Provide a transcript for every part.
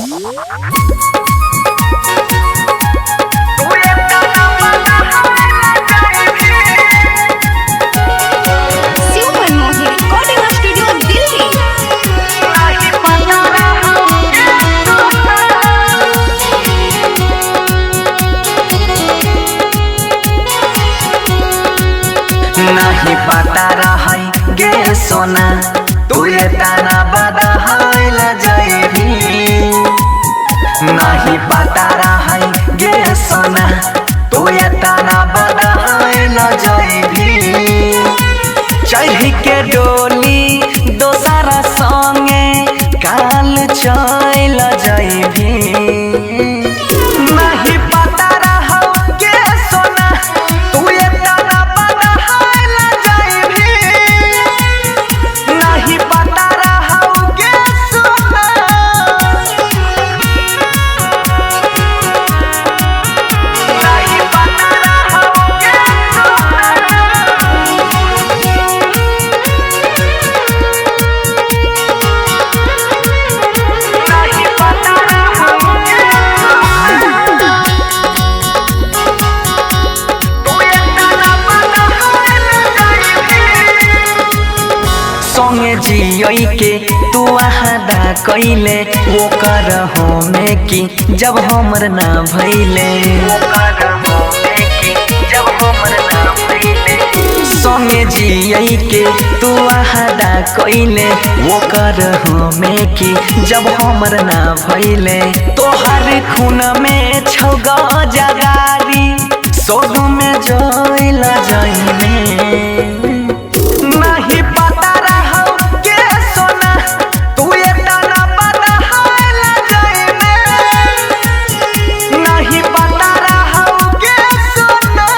Shiv Manmohan recording studio Delhi. नहीं पता रहै गे सोना, तू ये ताना बदहल जइबी। नहीं पता रहै गे सोना, तू ये ताना बदहल जइबी। चढ़ के डोली दोसरा संगे काल चल जइबी। नहीं पता रहौ गे सोना, तू ये ताना बदहल जइबी। नहीं पता रहौ गे सोना। नहीं पता रहौ गे सोना। नहीं पता रहौ गे सोना। तू ये ताना बदहल जइबी। संगे जियई के तू वादा कइले, ओकर होमे की जब हमर ना भइले। संगे जियई के तू वादा कइले, ओकर होमे की जब हमर ना भइले। तोहर खून में छौ गजदारी, सोग में जइल जइने। नहीं पता रहौ के सोना, तू ये ताना बदहल जइबे। नहीं पता रहौ के सोना।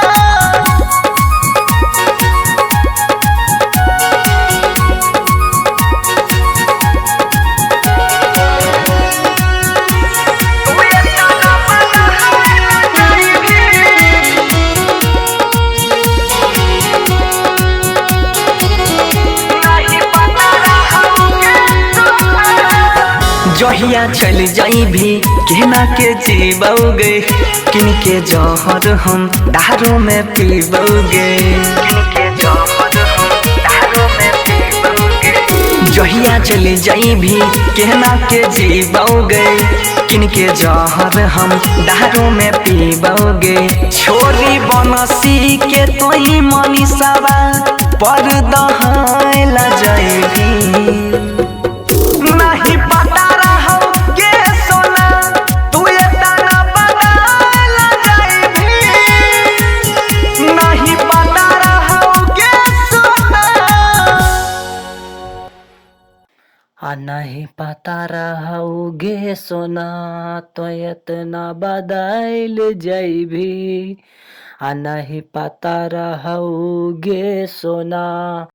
तू ये ताना बदहल जइबे। जहिया चल जाइबी केना के जीबौगे, किनके जहर हम दारू में पीबौगे। जहिया चल जाइबी केना के जीबौगे, किनके जहर हम दारू में पीबौगे। छोरी बनसी के तोही मनीषावा पर दहला जइबी। नहीं पता रहौ गे सोना, तू ये ताना बदल जइबी। नहीं पता रहौ गे सोना। आ नहीं पता रहोगे सोना तो इतना बदल जइबी। आ नहीं पता रहोगे सोना।